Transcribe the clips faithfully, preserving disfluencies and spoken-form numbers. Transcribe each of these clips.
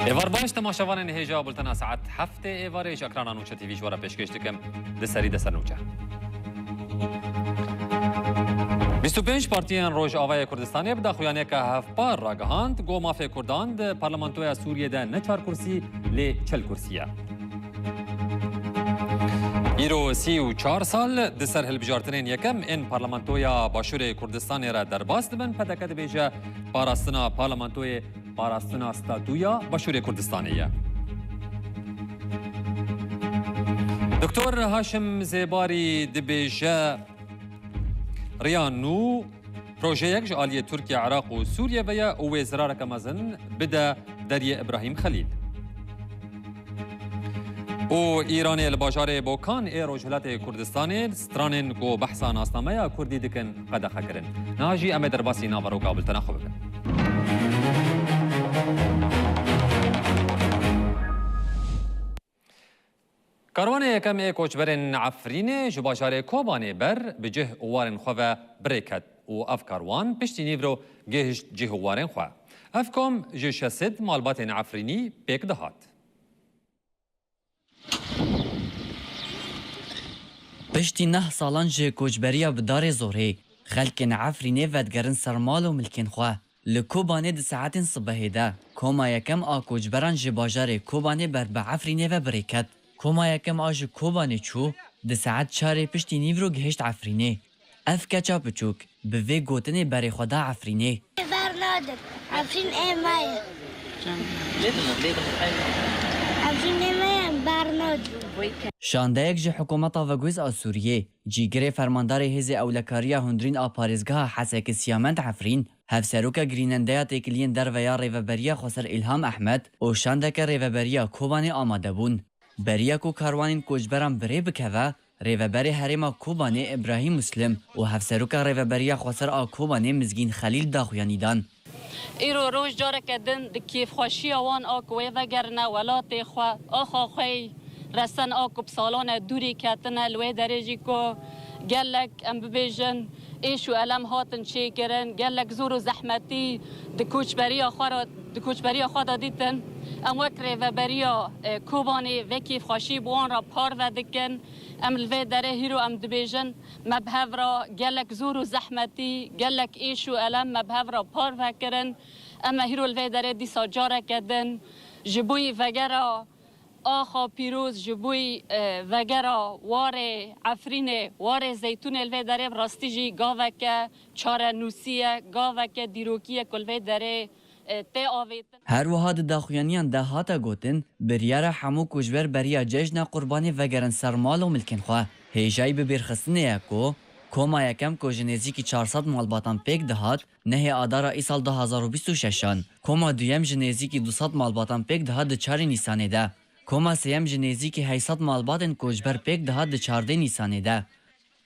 Êvar baş, temaşevanên hêja bultena saet heftê êvarê ji ekrana Nûçe T V ji we re pêşkêş dikim. Di serî de ser nûçe. Bîst û pênc partiyên Rojavayê Kurdistanê bi daxuyaniyeke hevpar ragihand, ku mafê Kurdan di Parlamentoya Sûriyê de ne çar kursî, lê çil kursî ye. Îro sî û çar sal di ser hilbijartinên yekem ên Parlamentoya Başûrê Kurdistanê re derbas dibin, P D K dibêje parastina parlamentoyê parastina statûya Başûrê Kurdistanê ye. Doktor Haşim Zêbarî dibêje, riya nû projeyek ji aliyê Tirkiye, Iraq û Sûriye ve ye û wê zirareke mezin bide deriyê Îbrahîm Xelîl. Û Îranê li bajarê Bokan ê Rojhilatê Kurdistanê stranên ku behsa nasnameya Kurdî dikin qedexe kirin. Niha jî em ê derbasî naveroka bultena xwe bikin. Karwanê yekem ê koçberên Efrînê ji bajarê Kobanê ber bi cih û warên xwe ve bi rê ket û ev karwan piştî nîvro gihişt cih û warên xwe. Ev kom ji şeş sed malbatên Efrînî pêk dihat. Piştî neh salan ji koçberiya bi darê zorê, xelkên Efrînê vedigerin ser mal û milkên xwe. Li Kobanê di saetên sibehê de koma yekem a koçberan ji bajarê Kobanê ber bi Efrînê ve bi rê ket. Koma yekem a ji Kobanê çû, di saet çarê piştî nîvro gihişt Efrînê. Ev keça biçûk bi vê gotinê berê xwe da Efrînê. Bernadim. Efrîn ê me ye. Efrîn ê me ye, bernadim. Şandeyek ji hikûmeta veguhêz a Sûriyê, cîgirê fermandarê Hêzê Ewlekariya Hundirîn a Parêzgeha Hesekê Siyamend Efrîn, hevseroka girînendeya têkiliyên derve ya Rêveberiya Xweser Îlham Ehmed û şandeke Rêveberiya Kobanê amade bûn. Beriya ku karwanên koçberan bi rê bikeve, Rêveberê Herêma Kobanê Îbrahîm Muslim û Hevseroka Rêveberiya Xweser a Kobanê Mizgîn Xelîl daxuyanî dan. Îro roj careke din di kêfxweşiya wan a ku wê vegerine welatê xwe, axa xwe yî resen a ku bi salan e dûrî ketine, li wê derê jî ku gelek, em bibêjin, êş û elem hatin çêkirin, gelek zor û zehmetî di koçberiya xwe re, di koçberiya xwe de dîtin. Em wek Rêveberiya, e, Kobanê vê kêfxweşî bi wan re parve dikin. Em li vê derê hîro em dibêjin, me bi hev re gelek zor û zehmetî, gelek êş û elem me bi hev re parve kirin. Em ê hîro li vê derê dîsa careke din ji bo yî vegera axa pîroz, ji bo yî, e, vegera warê Efrînê, warê Zeytûnê li vê derê bi rastî jî gaveke çarenûsî ye, gaveke dîrokî ye ku li vê derê, e, tê avêtin. Her wiha di daxuyaniyan de hate gotin, biryara hemû koçber beriya cejna Qurbanê vegerin ser mal û milkên xwe. Hêjayî bibîrxistinê ye ku koma yekem ku ji nêzîkî çar sed malbatan pêk dihat, nehê Adara îsal du hazar û bîst û şeşan, koma duyem ji nêzîkî du sed malbatan pêk dihat di çarê Nîsanê de. Koma sêyem ji nêzîkî heyt sed malbatên koçber pêk dihat di çardê Nîsanê de.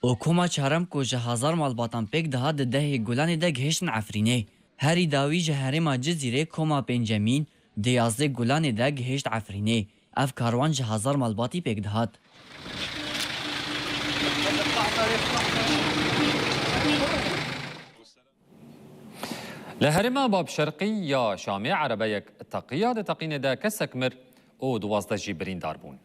Û koma çarem ku ji hezar malbatan pêk dihat di dehê Gulanê de gihiştin Efrînê. Herî dawî ji herêma Cizîrê koma pêncemîn di yazdê Gulanê de gihişt Efrînê. Ev karwan ji hezar malbatî pêk dihat. Li herêma Bab Şerqî ya Şamê erebeyek teqiya, di teqînê de kesek mir û duwazdeh jî birîndar bûn.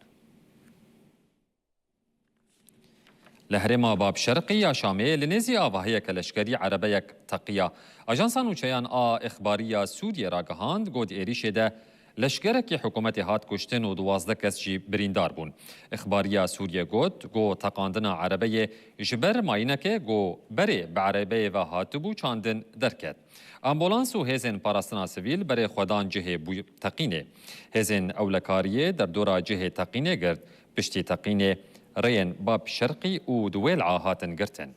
Li herêma Bab Şerqî ya Şamê li nêzî avahiyeke leşkerî erebeyek teqiya. Ajansa nûçeyan a Îxbarî ya Sûriyê ragihand, got êrîşê de leşkerekî hikûmetê hat kuştin û duwazdeh kes jî birîndar bûn. Îxbarî ya Sûriyê got, ku teqandina erebeyê ji ber mayînekê ku berê bi erebeyê ve hatibû çandin derket. Ambulans û hêzên parastina sivîl berê xwe dan cihê bû teqînê. Hêzên ewlekariyê derdora cihê teqînê girt. Piştî teqînê rêyên Bab Şerqî û Duwêl'a hatin girtin.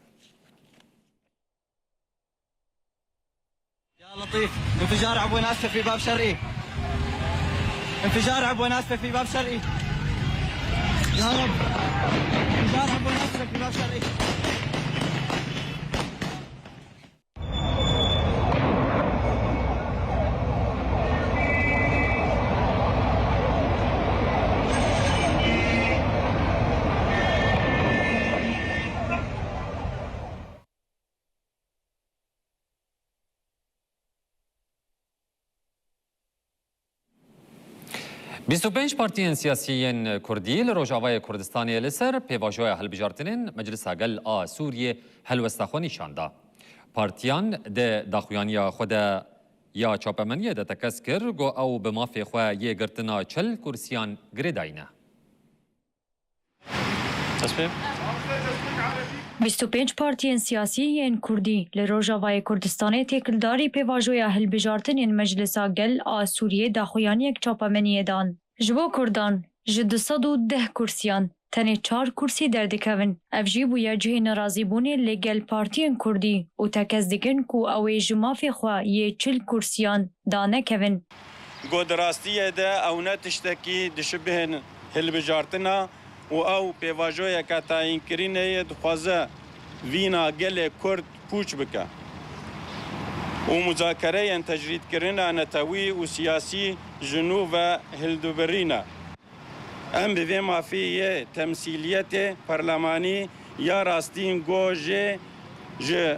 يا لطيف، انفجار عبو ناسفة في باب شرقي. انفجار عبو ناسفة في باب شرقي. يا رب. انفجار عبو ناسفة في باب شرقي. Bîst û pênc partiyên siyasî yên Kurdî li Rojavayê Kurdistanê li ser pêvajoya hilbijartinên Meclisa Gel a Sûriyê helwesta xwe nîşan da. Partiyan di daxuyaniya xwe de ya çapemeniyê de tekez kir, got ew bi mafê xwe yê girtina çil kursiyan girêdayî ne. Bîst û pênc partiyên siyasî yên Kurdî li Rojavayê Kurdistanê têkildarî pêvajoya hilbijartinên Meclisa Gel a Sûriyê daxuyaniyek çapemeniyê dan. Ji bo Kurdan, ji du sed û deh kursiyan tenê çar kursî derdikevin. Ev jî bûye cihê nerazîbûnê li gel partiyên Kurdî û tekez dikin ku ew ê ji mafê xwe yê çil kursiyan danekevin. Got di rastiyê de ew ne tiştekî dişibihên hilbijartina û ew pêvajoyeke tayînkirinê ye, dixwaze vîna gelê Kurd pûç bike û muzakereyên tecrîdkirina netewî û siyasî ji nû ve hildibirîne. Em bi vê mafê yê temsîliyetê perlemanî ya rastîn go jê ji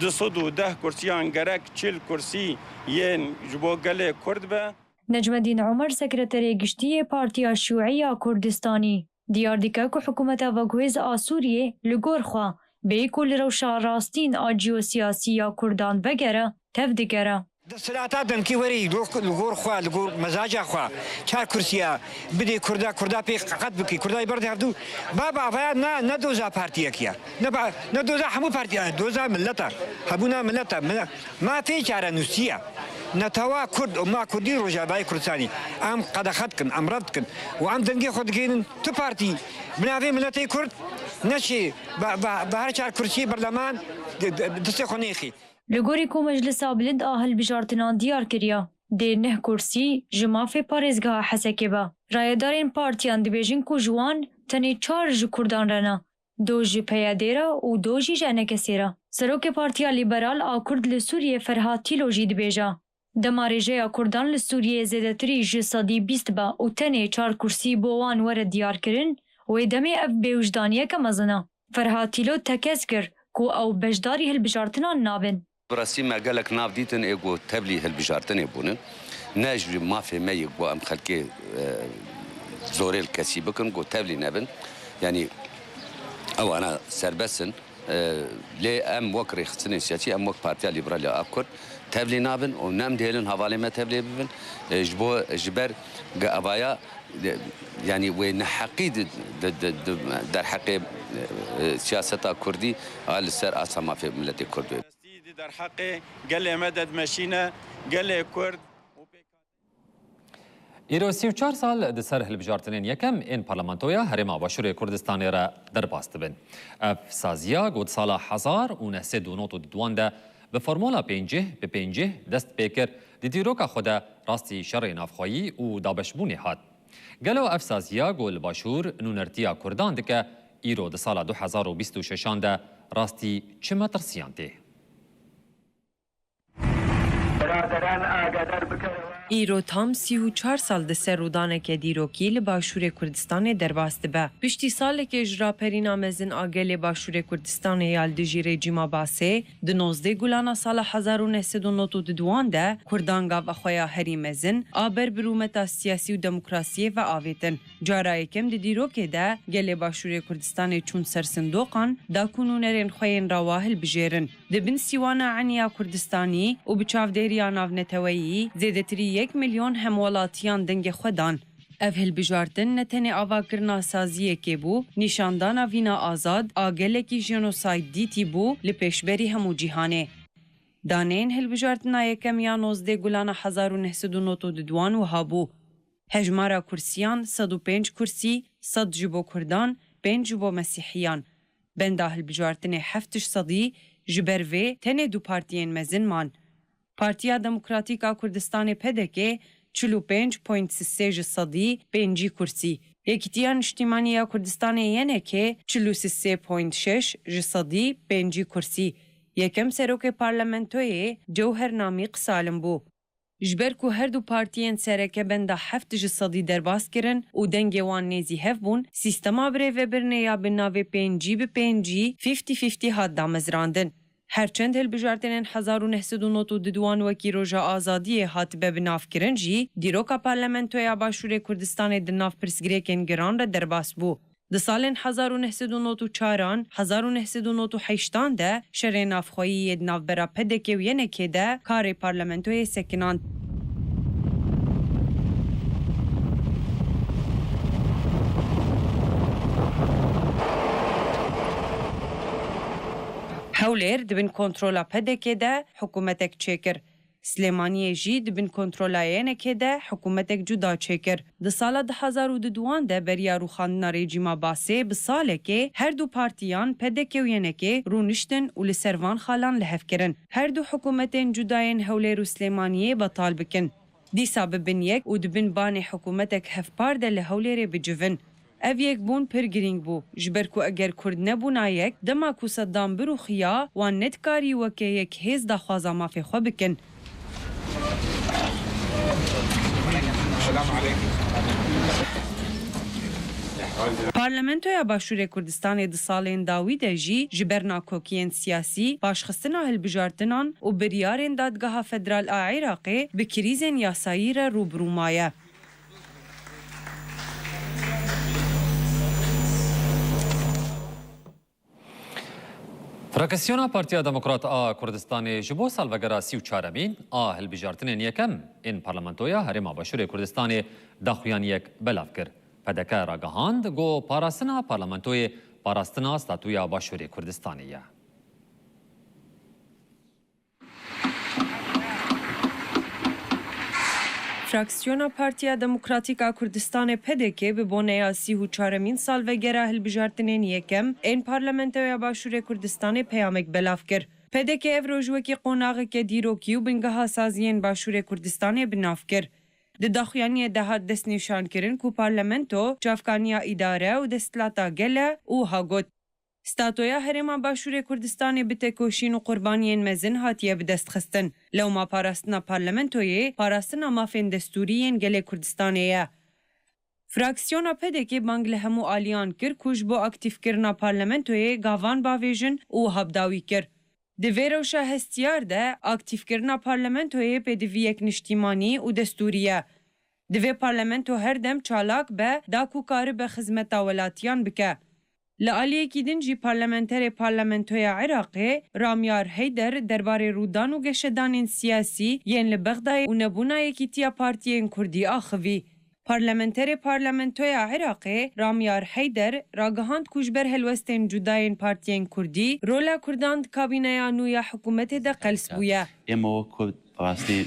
du sed û deh kursiyan gerek çil kursî yên ji bo gelê Kurd be. Necmedîn Omer, sekreterê giştî yê Partiya Şûî ya Kurdistanî, diyar dike ku hikûmeta veguhêz a Sûriyê li gor xwe bêyî ku li rewşa rastîn a ciyosiyasî ya Kurdan vegere, tev digere. Desthilata demkî werî li gor xwe, li gor mezaca xwe çar kursiya bidê Kurda, Kurda pê qet bikî, Kurda berdê hevdû. Baba avaya ne, ne doza partiyek ya. Ne, ba, ne doza hemû partiya, doza millet e. Hebûna millet e. Mil-, ma pê çarenûsî ye. Netewa Kurd, umma Kurdî Rojavayê Kurdistanî. Em qedexe dikin, em red dikin. Û em dengê xwe digihînin tu partî. Bi navê miletê Kurd neçê, bi, bi, bi her çar kursiyê berleman di, di, destê xwe nêxî. Li gorî ku Meclisa Bilind a Hilbijartinan diyar kiriya, dê neh kursî ji mafê parêzgeha Hesekê be. Rayedarên partiyan dibêjin ku ji wan tenê çar ji Kurdan re ne, do ji P Y D'ê re û do jî ji ENKS'ê re. Serokê Partiya Lîberal a Kurd li Sûriyê Ferhat Tîlo jî dibêje, dema rêjeya Kurdan li Sûriyê zêdetirî ji sedî bîst be û tenê çar kursî bo wan were diyarkirin, wê demê ev bêwijdaniyeke mezin e. Ferhat Tîlo tekez kir ku ew beşdarî hilbijartinan nabin. Bi rastî me gelek nav dîtin ê ku tevlî hilbijartinê bûnin. Ne ji mafê me yê ku em xelkê, e, zorê li kesî bikin, ku tevlî nebin. Yanî ewana serbest in. E, lê em wek rêxistinên siyasî, em wek Partiya Lîberal ya Kurd tevlî nabin û ne em dihêlin hevalên me tevlê bibin. E, ji bo, ji ber ge-, evaya, e, yanî wê neheqî di, di, di, di derheqê, e, siyaseta Kurdî a li ser asa mafê miletê Kurd wê. Di derheqê gelê me de dimeşîne, gelê Kurd û pêk Îro sî û çar sal di ser hilbijartinên yekem ên Parlamentoya Herêma Başûrê Kurdistanê re derbas dibin. Ev saziya ku di sala hezar û neh sed û nod û duwan de bi formola pêncî bi pêncî dest pê kir, di dîroka xwe de rastî şerê navxweyî û dabeşbûnê hat. Gelo ev saziya ku li Başûr nûnertiya Kurdan dike, îro di sala du hezar û bîst û şeşan de rastî çi metirsiyên tê? Îro tam sî û çar sal di ser rûdaneke dîrokî li Başûrê Kurdistanê derbas dibe. Piştî salekê ji raperîna mezin a gelê Başûrê Kurdistanê ya li dijî rejîma Basê, di nozdeh Gulana sala hezar û neh sed û nod û duwan de Kurdan gava xwe ya herî mezin a ber bi rûmeta siyasî û demokrasiyê ve avêtin. Cara yekem di dîrokê de gelê Başûrê Kurdistanê çûn ser sindoqan, da ku nûnerên xwe yên rewa hilbijêrin. Di bin sîwana Enî ya Kurdistanî û bi çavdêriya navneteweyî zêdetirî yek milyon hemwelatiyan dengê xwe dan. Ev hilbijartin ne tenê avakirina saziyekê bû, nîşandana vîna azad a gelekî jenosayd dîtî bû li pêşberî hemû cîhanê. Daneyên hilbijartina yekem ya nozdeh Gulana hezar û neh sed û nod û duwan wiha bû: hejmara kursiyan sed û pênc kursî, sed ji bo Kurdan, pênc ji bo Mesîhiyan. Benda hilbijartinê heft ji sedî, ji ber vê tenê du partiyên mezin man. Partiya Demokratîk a Kurdistanê, P D K, çil û pênc point sê ji sedî, pêncî kursî. Yekîtiya Niştîmanî ya Kurdistanê, Y N K, çil û sê point şeş ji sedî, pêncî kursî. Yekem serokê parlamentoyê Cewher Namîk salim bû. Ji ber ku her du partiyên sereke benda heft ji sedî derbas kirin û dengê wan nêzî hev bûn, sîstema birêvebirinê ya bi navê pêncî bi pêncî, fifty fifty, hat damezrandin. Her çend hilbijartinên hezar û neh sed û nod û du wan wekî Roja Azadiyê hatibe binavkirin jî, dîroka Parlamentoya Başûrê Kurdistanê di nav pirsgirêkên giran re derbas bû. Di salên hezar û neh sed û nod û çaran, hezar û neh sed û nod û heştan de şerê navxweyî yê di navbera P D K û Y N K de karê parlamentoyê sekinand. Hewlêr di bin kontrola P D K de hikûmetek çêkir. Silêmaniyê jî di bin kontrola Y N K de hikûmetek cuda çêkir. Di sala du hezar û duduwan de beriya rûxandina rejîma Basê bi salekê her du partiyan P D K û Y N K rûniştin û li ser van xalan li hev kirin. Her du hikûmetên cuda yên Hewlêr û Silêmaniyê betal bikin. Dîsa bibin yek û di bin banê hikûmetek hevpar de li Hewlêrê bicivin. Ev yekbûn pir girîng bû, ji ber ku eger Kurd nebûna yek, dema ku Seddam birûxiya, wan nedikarî weke yek hêz daxwaza mafê xwe bikin. Parlamentoya Başûrê Kurdistanê di salên dawî de jî ji ber nakokiyên siyasî, paşxistina hilbijartinan û biryarên Dadgeha Federal a Iraqê bi krîzên yasayî re rû bi rû maye. Fraksiyona Partiya Demokrat a Kurdistanê ji bo salvegera sî û çaremîn a hilbijartinên yekem ên Parlamentoya Herêma Başûrê Kurdistanê daxuyaniyek belav kir. P D K ragihand ku parastina parlamentoyê parastina statûya Başûrê Kurdistanê ye. Fraksiyona Partiya Demokratîk a Kurdistanê P D K bi boneya sî û çaremîn salvegera hilbijartinên yekem ên Parlamentoya Başûrê Kurdistanê peyamek belav kir. P D K ev roj wekî qonaxeke dîrokî û bingeha saziyên Başûrê Kurdistanê bi nav kir. Di daxuyaniyê de hat destnîşankirin ku parlamento çavkaniya îdare û desthilata gel e û wiha got, Statoya Herêma Başûrê Kurdistanê bi tekoşîn û qurbaniyên mezin hatiye bidestxistin. Lewma parastina parlamentoyê, parastina mafên destûrî yên gelê Kurdistanê ye. Fraksiyona P D K bang li hemû aliyan kir ku ji bo aktîfkirina parlamentoyê gavan bavêjin û wiha bi dawî kir, Di vê rewşa hestiyar de, aktîfkirina parlamentoyê pêdiviyek niştîmanî û destûrî ye. Divê parlamento her dem çalak be da ku karibe xizmeta welatiyan bike. Li aliyekî din jî parlamenterê Parlamentoya Iraqê Ramyar Heyder derbarê rûdan û geşedanên siyasî yên li Bexdayê û nebûna yekîtiya partiyên kurdî axivî. Parlamenterê Parlamentoya Iraqê Ramyar Heyder ragihand ku ji ber helwestên cuda yên partiyên kurdî rola kurdan di kabîneya nû ya hikûmetê de qels bûye. ئێمە وەک کورد بەڕاستی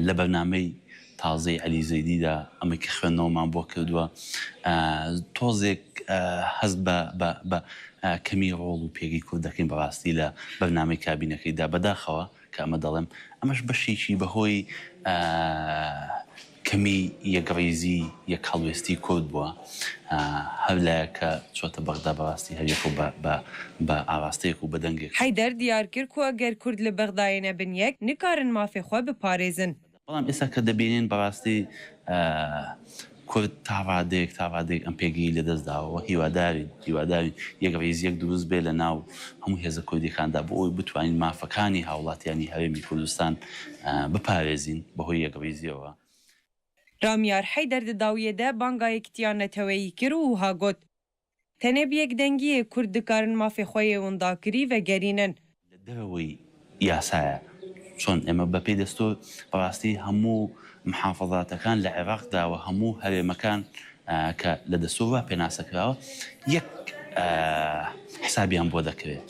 لە بەرنامەی تازەی عەلی زەیدیدا ئەمە کە خوێندنەوەمان بۆ کردووە، تۆزێک هەست بە بە بە کەمی ڕۆڵ و پێگەی کورد دەکەین بەڕاستی لە بەرنامەی کابینەکەیدا. بەداخەوە کە ئەمە دەڵێم، ئەمەش بەشێکی بەهۆی کەمی یەکڕێزی، یەکهەڵوێستی کورد بووە. هەر لایەک کە چۆتە بەغدا بەڕاستی هەر یەک و بە بە بە ئاراستەیەک و بە دەنگێک. حەیدەر دیار کر ku eger Kurd li Bexdayê nebin yek, nikarin mafê xwe biparêzin. بەڵام ئێستا کە دەبینین بەڕاستی کورد تا ڕادەیەک تا ڕادەیەک ئەم پێگەی لەدەست داوە، هیوادارین هیوادارین یەکڕێزیەک دروست بێ لە ناو هەموو هێزە کوردیەکاندا بۆ ئەوەی بتوانین مافەکانی هاوڵاتیانی هەرێمی کوردستان بپارێزین بەهۆی یەکڕێزیەوە. Ramyar Heyder di dawiyê de banga yekitiya neteweyî kir û wiha got, Tenê bi yekdengiyê Kurd dikarin mafê xwe yê windakirî vegerînin. لە دەرەوەی یاسایە، چۆن ئێمە بەپێی دەستور بەڕاستی هەموو محافظاتەکان لە عێراقدا و هەموو هەرێمەکان کە لە دەستوردا پێناسە کراوە یەک حسابیان بۆ دەکرێت.